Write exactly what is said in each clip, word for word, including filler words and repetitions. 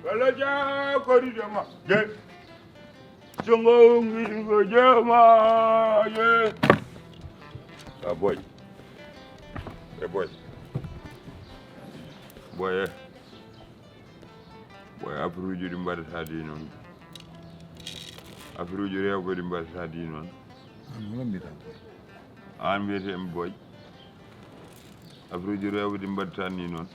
Kala ja kori jama je. Songo ngi ko jama je. A boy. E boy. Boy. Boy, afruuji ɗi mbaɗata ɗi noon. Afruuji rewɓe ɗi mbaɗata ɗi noon. An hono mbiyata boy? An mbiyetee mi boy. Afruuji rewɓe ɗi mbaɗata ni noon.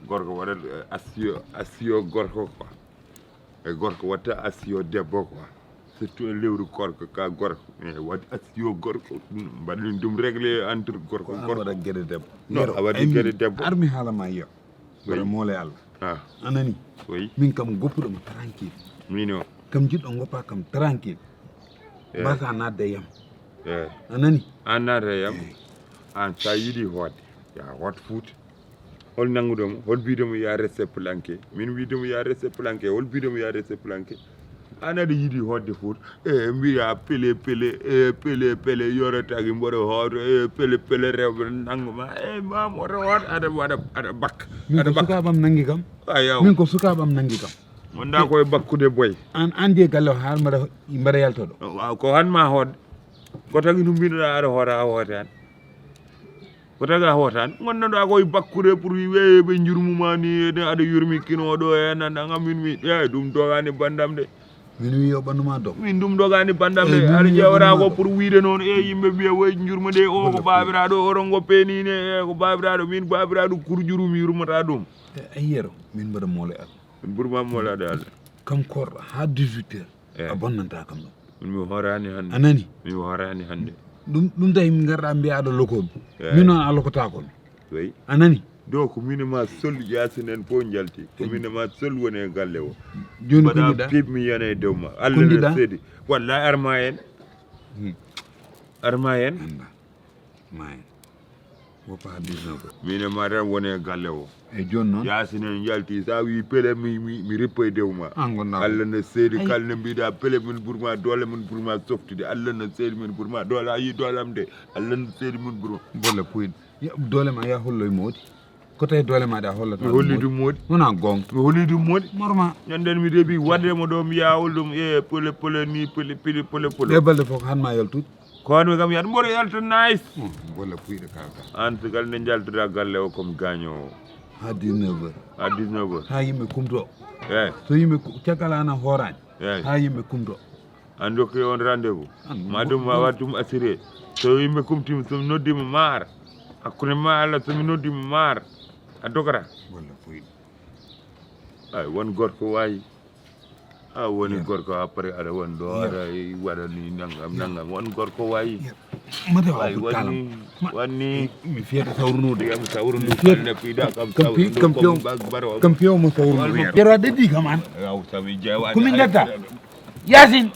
Gorko waɗat, eh, asiyo, asiyo gorko quoi. E gorko watta asiyo debbo quoi. Surtout e lewru koorka ka gorko. Eh, waɗi asiyo gorko. Ɗum mbaɗen ɗum réglé entre gorko, ko an gorko. Waɗa geɗe debbo. Non, yero, a waɗi geɗe debbo. Armi haala ma yo. Mboɗo moole Allah. Ah. A nani? Oui. Min kam goppuɗo mo tranquille. Min o. Kam jiɗɗo goppa kam tranquille. Eh. Mbasa nadde yam. Eh. A nani? An nadde yam. Eh. An sa yiɗi hoodde. Ya hoot Fuuta. Hol nannguɗo mo? Hol biiɗo mo ya reste planqué? Min wiiɗo mo ya reste planqué. Hol biiɗo mo ya reste planqué? An aɗa yiɗi hoodde Fuuta. E mbiya pele pele, e pele pele, yorataaki mboɗo hooto, e pele pele rewɓe nanngu ma. E maam oto hoot, aɗa waɗa, aɗa bakka. Min ko sukaaɓam nanngi kam. Ayaw. Min ko sukaaɓam nanngi kam. Wonda koye bakkude boy. An anndi e galle o haa mbaɗa, mbaɗa yalto ɗo. Waaw, ko han ma hoodde. Ko tagi ɗum mbinoɗa aɗa hoota, a hootaani. Ko taga hootan ngonnoɗa koye bakkude pour weeɓe jurmuma ni, ene aɗa yurmi kinoɗo e nananga min mi, e ɗum dogani bandam de. Min wi yo ɓandu ma dog. Min ɗum dogani bandam de. Aɗa ƴewata ko pour wiide noon e yimɓe mbiya woy jurmo de, o ko babiraɗo, oɗon goppe ni ne, e ko babiraɗo, min babiraɗo kurjuru mi yurmata ɗum. E yero min mbaɗa moole Allah. Min burma moolade Allah. Kam korɗo ha dix-huit heures. Eh. A bonnanta kam ɗum. Min mi hoorani hannde. A nani? Mi hoorani hannde. Ɗum, ɗum tawi min ngarɗa mbiya aɗa lokomi. Eh. Min noon a lokotaako mi. Oui. A nani? Do ko min ma sol Yaasin en fof njalti. Ko min ma sol woni e galle o. Jooni ko mbaɗa jiɗɗa? Pip mi yana e dow ma. Allah no seedi. Wallahi arma en. Hmm. Arma en. Anda. Maayi. Woppa ha dix-neuf heures. Min e ma tan woni e galle o. E jooni noon? Yaasin en yalti, sa wi pele mi, mi, mi rippa e dow ma. An gonɗa ko. Allah no seedi, kala no mbiɗa pele min burma doole, min burma softude. Allah no seedi, min burma doole, a yi doole am de. Allah no seedi, min burma. Bolle puyɗo. Ya, doole ma ya holloy moodi. Ko tawi doole ma ɗa hollata mi holli ɗum moodi. Wona goonga. Mi holli ɗum moodi. Morma. Ñanden mi debi wadde mo ɗo mi yawol ɗum e pole pole ni pole pole pole pole. Ɗe balɗe fof ko han ma yaltude. Ko han mi kam yalta mboɗo yalta nice. Hmm, walla puyɗo kalka. An so galle njaltuɗa galle o comme gañoowo. Ha dix-neuf heures. Ha dix-neuf heures. Ha yimɓe kumto. Eh. So yimɓe ku-, caggal ana hoorani. Eh. Ha yimɓe kumto. An dokki on rendez-vous. An ma ɗum ma wat ɗum assuré. So yimɓe kumtima, so mi noddima maar. Hakkunde ma Allah, so mi noddima maar. A dogata. Walla foyni. Ay, won gorko wayi. A woni gorko après aɗa won ɗo, aɗa waɗa ni nangam, nangam. Won gorko wayi. Mata wa ay, wonni, wonni. Mi fiyata sawrunude. Kam sawrunu, mi fiyata kam piɗa, kam sawrunu, kam piyo, kam baro. Kam piyo mo sawrunu. Yero adadi kam an. Yaw, sawi jewa. Ko min datta. Yaasin.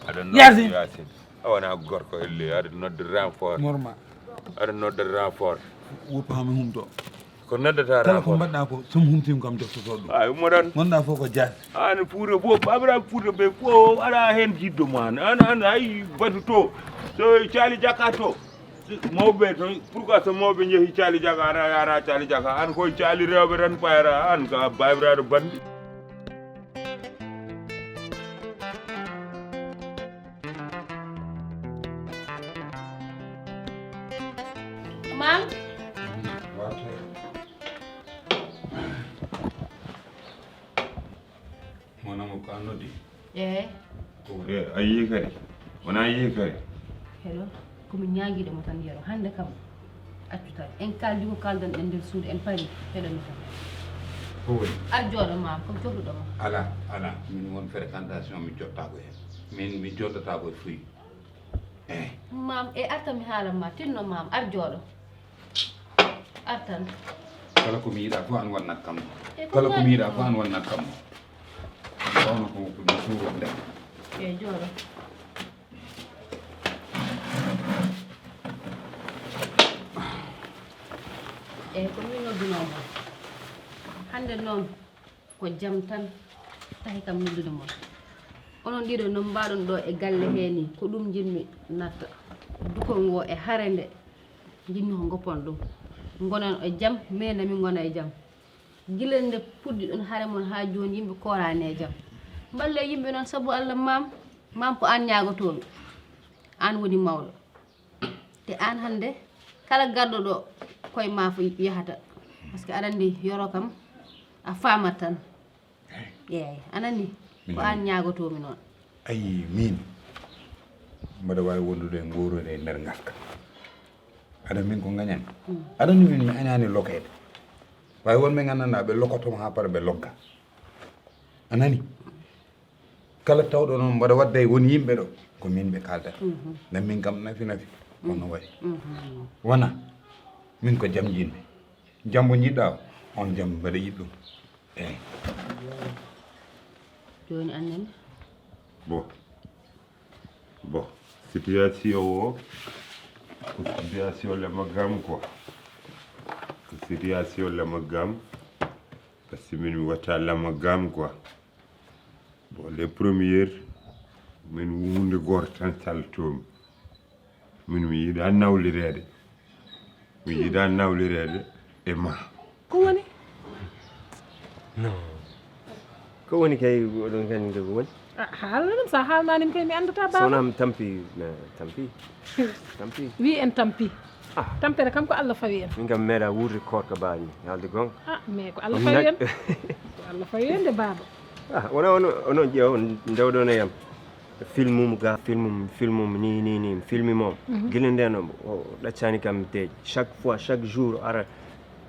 Aɗa no Yaasin. Yaasin. A wona gorko elle, aɗa nodda renfort. Morma. Aɗa nodda renfort. Woppa mi humto. Ko noddata renfort. Kala ko mbaɗɗa ko, so mi humtima kam deftoto ɗum. Ay, ummoɗon. Gonɗa fof ko jaasi. An Fuuta fof, babiraɓe Fuuta ɓe fof, aɗa hen jiɗɗo ma. An, an, ay, batu to. So caali jaka to. Mawɓe to, pourquoi so mawɓe jeehi caali jaka, aɗa yara caali jaka? An koye caali rewɓe tan payata, an ka babiraɗo bandi. Mam. Mon amour, ko an noddi? Eey. Ko de, a yii kadi? Wona yii kadi? Hello, ko mi ñaagiiɗo mo tan, Yero. Hannde kam, accu tan. En kaaldi ko kaaldanɗen nder suudu, en parii, heɗo mi tan. Ko woni? Ar jooɗo, Mam, ko jooɗuɗo ma. Alaa, alaa. Min won fréquentation mi jottaako heen. Min, mi joddotaako e fuy. Eey. Mam, e arta mi haalan ma, tinno Mam, ar jooɗo. Ar tan. Kala ko mi yiɗa fof an wannat kam. E ko kala ko mi yiɗa fof an wannat kam. Kono ko mo suuro nde. Eey, jooɗo. Eey, ko min noddunoo mon. Hannde noon, ko jam tan tahi kam noddude mon. Onon ɗiɗo no mbaɗon ɗo e galle hee nii, ko ɗum njiɗmi natta. Dukol ngoo e hare nde, njiɗmi ko ngoppon ɗum. Ngonon e jam, minen ne min ngona e jam. Gila nde puɗɗi ɗon hare mon haa jooni, yimɓe kooraani e jam. Mballe yimɓe noon, sabu Allah, maam, maam, ko aan ñaagotoomi. Aan woni mawɗo. Te aan hannde, kala garɗo ɗo, koye maa fof yahata. Parce que aɗa anndi, Yoro kam, a faamat tan. Eey, a nanii? Ko aan ñaagotoomi noon. Ayi, miin, mbaɗa waawi wondude e nguurooje e nder ngaska. Aɗa min ko ngañan? Mm. Aɗa anndi min mi añaani lokeede. Waawi won ɓe nganndanɗaa ɓe lokoto haa para ɓe logga. A nanii? Kala tawɗo noon mbaɗa wadda e won yimɓe ɗo, ko min ɓe kaaldata. Mhm. Nde min kam nafi nafi, kono waɗi. Mhm. Wona, min ko jam njiɗmi. Jam mo njiɗɗaa o, on jam mbaɗa yiɗ ɗum. Eey. Jooni aan nene? Bon. Bon. Situation o, ko situation lama gam quoi. Ko situation lama gam. Parce que min mi wata lama gam quoi. Bon, les premières, min huunde gooto tan saltoomi. Min mi yiɗaa nawlireede. Mi yiɗaa nawlireede e ma. Ko woni? Non. Ko woni kay, oɗon nganndi ko woni? Ah, haalana ɗum, so a haalnaani mi kay mi anndataa, baaba. So wonaa mi tampi, mi tampi. Tampi. Wi en tampi. Ah. Tampere kam ko Allah fawi en. Min kam mi meeɗaa wuurde koorka ba ni, haalde goonga. Ah, mais ko Allah fawi en. Ko Allah fawi en de, baaba. Ah, wona ono, onon ƴeew, ndewɗon e yam. Film mum ga, film mum, film mum, ni, ni, ni, film mum. Mhm. Gila nden o, o ɗaccani kam mi deeƴi. Chaque fois, chaque jour, ara,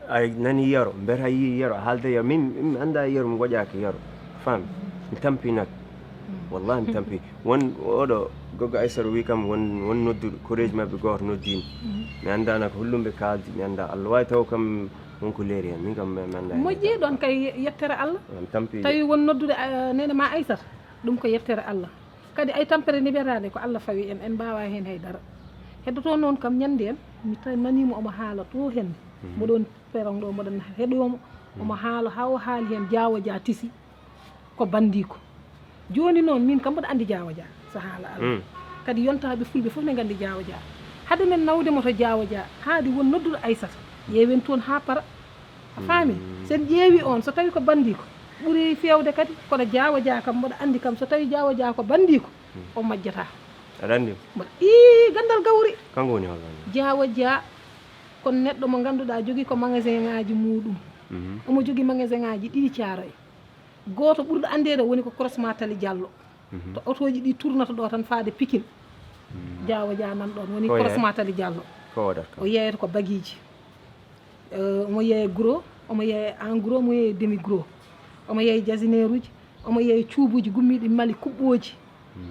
ay nani Yero, mbiyata yi Yero, haalde Yero. Min, min mi annda Yero, mi ngoƴaaki Yero. Faami? Mi tampi nak. Mm. Wallahi mi tampi. Won, oɗo, Gogo Aysata wi kam, won, won nodduɗo, koreeji maɓɓe gooto noddiimi. Mhm. Mi annda nak hollum ɓe kaaldi, mi annda. Allah waawi taw kam won ko leeri heen. Min kam mi, mi annda heen. Moƴƴi, ɗon kay yettere Allah. Mi tampi. Tawi won noddude, ah, neene ma Aysata. Ɗum ko yettere Allah. Kadi ay tampere neɓiraande ko Allah fawi en, en mbaawaa heen hay dara. Heddoto noon kam ñande en, mi ta-, naniimo omo haala to henne. Mhm. Mboɗon perron ɗo, mboɗon heɗoo mo, omo haala haa o haali heen Jaawo Dia tisi ko banndiiko. Jooni noon, miin kam mboɗo anndi Jaawo Dia, so haala Allah. Mm. Kadi yontaaɓe fulɓe fof ne nganndi Jaawo Dia. Hade men nawde mo to Jaawo Dia, haadi won nodduɗo Aysata, ƴeewen toon haa para. A faami? Mm. So en ƴeewi on, so tawi ko banndiiko, ɓuri feewde kadi, kono Jaawo Dia kam, mboɗo anndi kam, so tawi Jaawo Dia ko banndiiko, mm, o majjataa. Aɗa anndi mo? Mboɗo, ii, ganndal gawri. Kanko woni hol woni? Jaawo Dia ko neɗɗo mo ngannduɗaa jogii ko magasin ŋaaji muuɗum. Mhm. Omo jogii magasin ŋaaji ɗiɗi Caaroy. Gooto ɓurɗo anndeede woni ko Croisement Tali Diallo. Mhm. To otooji ɗi tournata ɗo tan faade Pikine. Mhm. Jaawo Dia nan ɗon woni ko Croisement Tali Diallo. Ko waɗata kam? O yeeyata ko bagiiji. Eh, omo yeeya gros, omo yeeya en gros, omo yeeya demi gros. Omo yeeya jasineeruuji, omo yeeya cuubuuji gummiiɗi Mali, kuɓɓooji. Mm.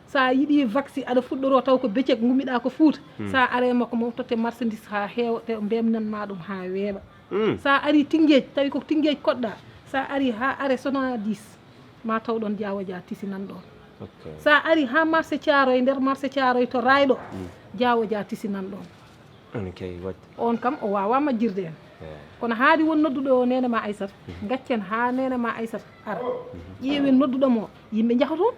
So a yiɗi vaccin, aɗa fuɗɗoroo taw ko becek ngummiɗaa ko Fuuta. Mm. So a aree makko, mo totte marchandise haa heewa, te mbemnan ma ɗum haa weeɓa. Mm. So a arii Tinngeej, tawi ko Tinngeej koɗɗaa. So a arii haa aree Sonadis, ma taw ɗon Jaawo Dia tisi nan ɗon. Ok. So a arii haa marché Caaroy, nder marché Caaroy to Raayɗo, mm, Jaawo Dia tisi nan ɗon. On kay waɗde. On kam o waawaa majjirde en. Eh. Kono haadi won nodduɗo neene ma Aysata, mhm, ngaccen haa neene ma Aysata ara. Mhm. Ƴeewen nodduɗo mo, yimɓe njaha toon.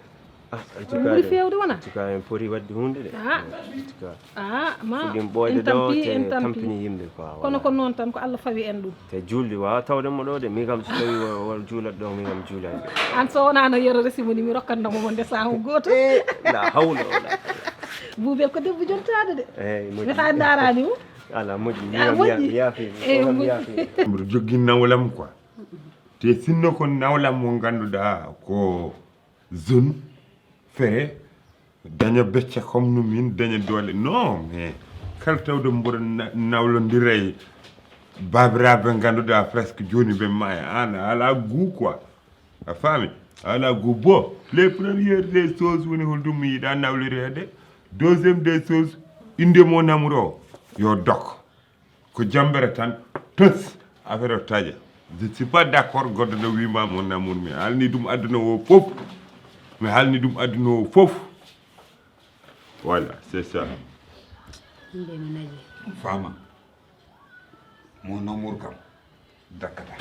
Ah, en tout cas ɓuri feewde wona? En tout cas, en poti waɗde huunde de. Ah. En tout cas. Ah, ma fuɗɗiima ɓooyde ɗo, te en tampi, en tampi. Tampini yimɓe quoi, kono voilà, ko noon tan, ko Allah fawi en ɗum. Te juulde waawaa tawde mo ɗo de, min kam so tawi wo, wo juulat ɗo, min kam juulat ɗo. Aan so wonaano Yero resi mo ni, mi rokkanno mo wonde saahu gooto. Eh, la hawla wala quwwata. Buubel ko debbo jontaade de. Eeyi, moƴƴi. Mi haa ndaaraani mo. Ala, moƴƴi. Ah, min kam moƴƴi. Mi yaafiima. Eeyi, moƴƴi. Mboɗo joggi nawlam quoi. Te sinno ko nawlam mo ngannduɗaa ko zone, fere, daña becce comme no min, daña doole. Non, mais kala tawde mboɗo na-, nawlondira e baabiraaɓe ngannduɗaa presque jooni ɓe maaya. Aan a alaa goût quoi. A faami? A alaa goût. Bon, les premières des choses woni holɗum mi yiɗaa nawlireede. Deuxième des choses, innde mon amour o, yo dok. Ko jambere tan, tos, affaire o taƴa. Je ne suis pas d'accord, goɗɗo no wiima mon amour, mi haalni ɗum aduna o fof. Mi haalni ɗum aduna o fof. Voilà, c'est ça. Yimɓe mi naji. Faama. Mon amour kam, dakkata.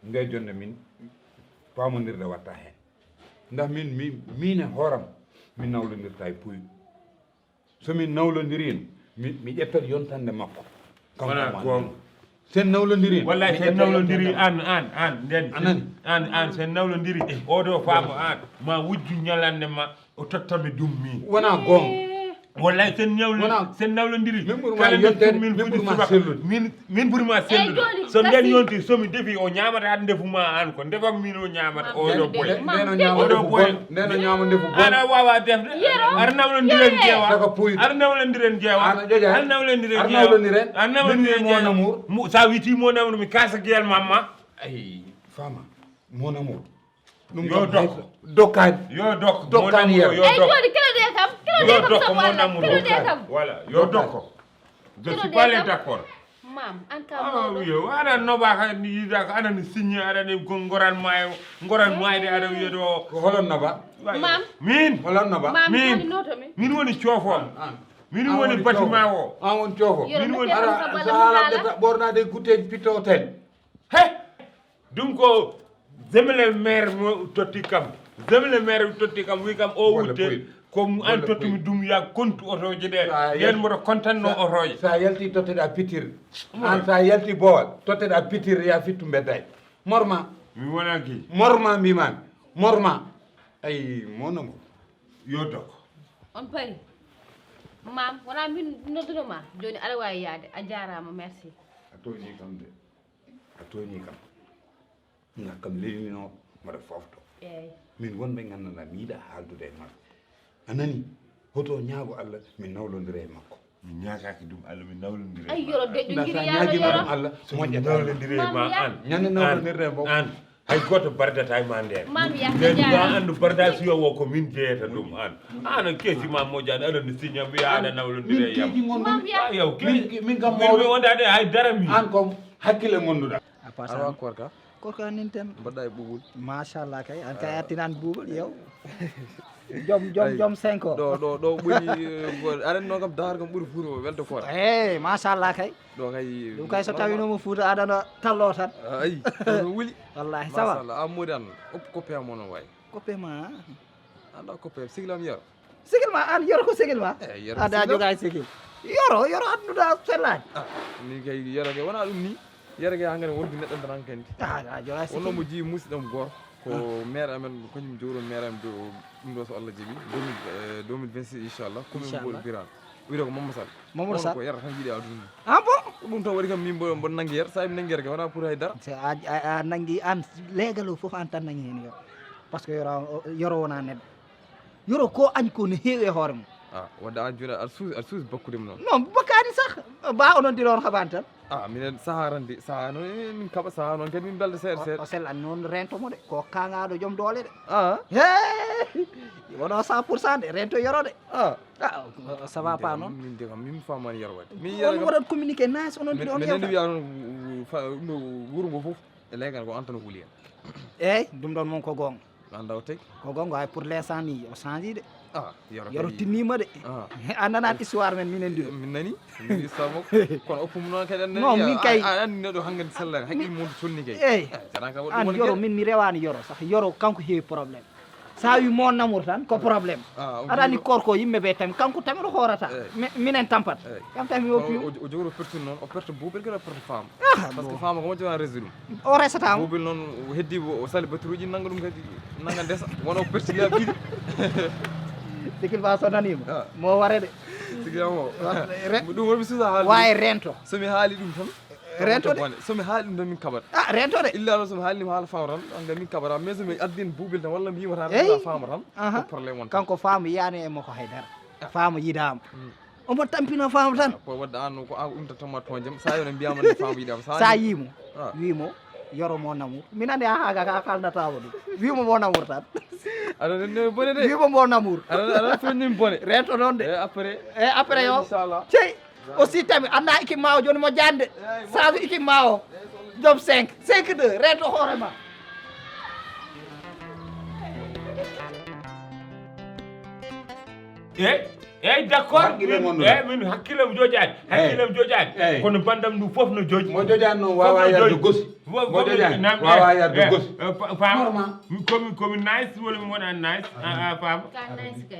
Nde jonde min, paamondirde watta heen. Ndax min, min, min e hooram, min nawlondirta e puy. So min nawlondirino, mi, mi ƴettat yontande makko. Kanko wona goonga. Sen nawlondiri. Wallahi sen nawlondiri an, an, an, nden. Anani? An, an, sen nawlondiri. Oɗo faamo an, ma wujju ñalande ma, o totta mi dum mi. Wona goonga. Wallahi sen nawlo-, wona, sen nawlondiri. Min ɓuri ma kala nde yettere, min ɓuri ma sellude. Min, min ɓuri ma sellude. So nden yonti, so mi defi, o ñaamata ndefu ma an ko. Ndefam min o ñaamata, o ɗo boy. Nden o ñaama ndefu bon. Nden o ñaama ndefu bon. Ana wawa defde. Ara nawlondiren jeewa. Saka puyɗo. Ara nawlondiren jeewa. Ana ƴoƴa. Ara nawlondiren jeewa. Ara nawlondiren. Ara nawlondiren jeewa. Min mon amour. Sa witi mon amour, mi kasa gel mamma. Ay, fama. Mon amour. Ɗum yo dokko. Dokkani. Yo dokko. Dokkani yero. Yo dokko. Kilo de kam. Kilo de kam. Yo dokko, mon amour. Kilo de kam. Voilà, yo dokko. Je suis pas d'accord. Mam, an ka ah, mawɗo. Wiye, aɗa noba ka ni yiɗa ka aɗa ni signe aɗa ni goran mayo, goran mayde aɗa wiye ɗo. Ko holon noba? Mam. Min. Holon noba? Mam, min. Min woni coofo. Min woni bâtiment o. An woni coofo. Min woni ara sa haala ɓornade gutteji pitto hotel. He. Ɗum ko zemle maire mo totti kam. Zemle maire totti kam, wi kam o wutte. Ko an tottumi ɗum ya kontu otoje ɗe. Yen moto kontanno otoje. Sa yalti totteɗa pitir. An sa yalti bowal, totteɗa pitir ya fittu bedday. Morma. Mi wona ki. Morma mbimami. Morma. Ay, mono mo. Yo dok. On pari. Mam, wona min nodduno ma. Joni aɗa wawi yaade. A jarama, merci. A toñi kam de. A tooñii kam. Nga kam lelnino mbaɗa foofto. Eey. Min wonɓe nganndanɗaa mi yiɗa haaldude e maɓɓe. A nani? Hoto ñaago Allah min nawlondira e makko. Mi ñaagaaki ɗum Allah, min nawlondira e makko. Ay, yoro deƴƴo ngiri yaalo yoro. Allah, moƴƴata. Nawlondira e ma an. Ñande nawlondirde e makko. An. Hay gooto bardata e ma nder. Nden ɗo anndu barda si yo wo ko min jeyata ɗum an. An keesi ma moƴƴaani aɗa ni siña mbiya aɗa nawlondira e yam. Yaw keesi. Min kam mawɗo. Min wondaade hay dara mi. An ko hakkille ngonduɗa. A paasa. Awa korka. Korka nin ten. Mbaɗɗa e ɓuɓul. Machallah kay. An kay attinan ɓuɓul yow. Jom, jom, jom cinq o. Ɗo, ɗo, ɗo ɓuri, eh, go-, aɗa anndi noon kam dahar kam ɓuri Fuuta o welde koora. Eh, machallah kay. Ɗo kay. Ɗum kay so tawinooma Fuuta aɗa no tallo tan. Ay, ɗo no wuli. Wallahi, ça va. Machallah, a moodi an. Op-, koppe am o no wayi. Koppe ma. Anda koppe, siglam yero. Sigil ma, an yoro ko sigil ma. Eh, yero ko sigil. Ada joga e sigil. Yoro, yoro adduda selani. Ah, ni kay yero ke wona ɗum ni. Yero ke hangane wondu neɗɗo tan hankandi. Ah, a joga e sigil. Wono mo ji musidɗo am gor. Ko maire amen, ko kañum jowro maire amen do ɗum ɗo so Allah jaɓi. Deux mille, eh, deux mille vingt-six inchallah. Ko min mboɗo biran. Wiyde ko Mamadou Sall. Mamadou Sall. Ko yero tan yiɗi aduna. Ah bon? Ko ɗum tan waɗi kam min mbo, mbo nangi yer. Sa mi nangi yer ke wona pour hay dara. A, a, a nangi an legal o fof an tan nangi hen yo. Parce que yoro, yoro wona neɗɗo. Yoro ko añ ko no heewi e hoore mum. Ah, wadde an jooni aɗa suusi, aɗa suusi bakkude mum noon. Non, bakkaani sah. Ba onon diri on haɓaani tan. Ah, minen sahaa tan de, sahaa noon, eh, min kaɓa sahaa noon kadi min mbelda seeɗa seeɗa. O sellan noon rento mo de, ko kaŋaaɗo joom doole de. Ah. Hey! Wonoo cent pour cent de, rento yoro de. Ah. Ah, ça va pas noon. Min de kam, min faamaani yoro wadde. Min yoro kam. On waɗat communiqué nice, onon diri on yewta. Minen wiya noon, fa-, ɗum ɗo wuro ngo fof, e leegal ko an tan o huli en. Eey, ɗum ɗoon moom ko goonga. Anda o tagi. Ko gonga ay pour l'instant ni o change de. Ah, yoro tagi. Yoro tinnima de. Ah. A nanat histoire men minen ɗiɗo. Min nani. Min histoire makko. Kono oppum noon kadi an nani. Non, min kay. A, a, an neɗɗo hangen sella haqqil mum tonni kay. Eey. Ah, jara ka waɗi. An yoro min mi rewani yoro sax yoro kanko heewi problème. Sa wi mon amour tan ko problème. Ah, aɗa andi korko yimɓe ɓe tami kanko tami ɗo hoorata. Eey. Mi-, minen tampat. Eey. Kam tami o piw. O, o jogoro pertu noon, o pertu bubel kadi o pertu femme. Ah, parce que femme ko mo jogani réseau ɗum. O resata mo. Bobil noon o heddi o sali baturuji nanga ɗum kadi nanga ndesa wona o perti laabi ɗiɗi. Sikil ba so nanima. Ah. Mo ware de. Sikil mo. Re-, ɗum wonmi susa haali. Wawi rento. So mi haali ɗum tan. Rento de. So mi haali ɗum tan min kaɓat. Ah, rento de. Illa noon so mi haali ɗum haala fawran anga min kaɓata mais so mi addin bobil tan walla mbiyima tan illa fama tan. Aha. Ko problème wonta. Kanko fama yiyani e makko haydara. Ah. Fama yidama. Mm. Omo tampina fama tan. Ko wadde an ko an umta tan ma toñjam. Sa yona mbiyama ne fama yiɗama. Sa yimo. Ah. Wimo yoro mon amour. Min andi a haga ka kalnatama ɗum. Wimo mon amour tan. Aɗa ne bone de. Wimo mon amour. Aɗa, aɗa toñi bone. Rento noon de. Eh, après. Eh, après yo. Inchallah. Cey. Aussi tami anda équipe ma o joni mo jande. Safi équipe ma o. Job cinq. Cinq deux. Rento hoore ma. Eh? Eyyi, d'accord. Hakkille min, gonduɗa. Eyyi, min hakkillam jojaani. Hakkillam jojaani. Eyyi. Kono bandam ndu fof no joji. Mo jojaani noon wawa yarde gosi. Mo jojaani wawa yarde gosi. Faama. Komi komi nice wala mi wona nice. A faama.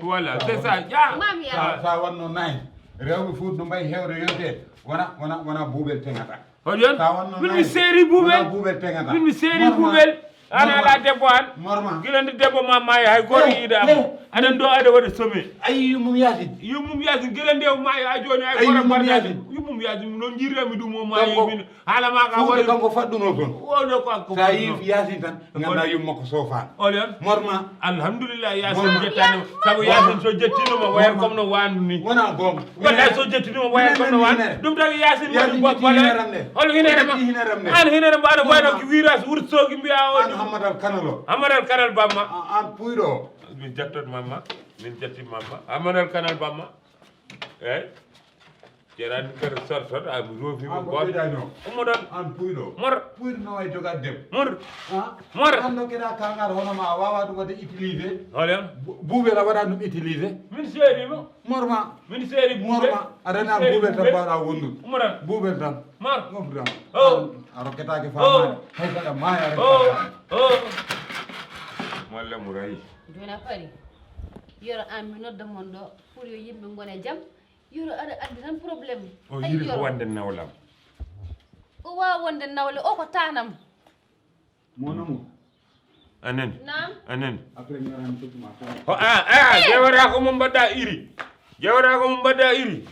Voilà, c'est ça. Ya. Sa wanno nice. Rewɓe fof no mbayi hewde yonde. Wona wona wona buuɓel teŋata. Hoɗon? Min mi seeri buuɓel. Min mi seeri buuɓel. An ala debbo an. Gila nde debbo ma maayi hay gooto yiiɗaama. Aɗa ɗo aɗa waɗa some. Ayi yummum yaasin. Yummum yaasin gila nde o maayi ha jooni hay gooto barka. Yummum yaasin noon jirrami ɗum o maayi min. Haala ma ka waɗi. Kanko faɗɗuno toon. Oɗo ko kanko. Sa yi yaasin tan. Ngannda yumma ko sofaano. Oɗon. Morma. Alhamdulillah yaasin jettani. Sabu yaasin so jettinoma wayat comme no wanu ni. Wona goonga. Wallay so jettinoma wayat comme no wanu. Ɗum tagi yaasin woni bale. Hol hinere ma. An hinere mbaɗa wayno ko virage wurtooki mbiya o. An hammadal kanal o. Hammadal kanal bamma. An puyɗo o. Min jattot mamma. Min jatti mamma. Hammadal kanal bamma. Eyyi. Ceerani kadi sor sor a mi roofima goto. Ummoɗon. An puyɗo. Mor. Puyɗo no wawi jogade debbo. Mor. Mor. An no keɗa kangar hono ma a wawa ɗum waɗde utilisé. Holen. Buubel a waɗa ɗum utilisé. Min seerima. Morma. Min seeri buubel. Morma. A rena buubel tan mbaɗa wondude. Ummoɗon. Buubel tan. Mor. Mofdam. O. A rokketake famani. Hay saɗa maya rek. O. O. Molle mo rayi. Joni a fari. Yoro an mi nodda mon ɗo pour yo yimɓe gone jam. Yoro aɗa addi tan problème. O yiri ko wonde nawlam. O wawa wonde nawle o ko tanam. Mon amour. Anen. Naam. Anen. Après mi waran totuma. Ho a a jewata ko mo mbaɗɗa iri. Jewata ko mo mbaɗɗa iri.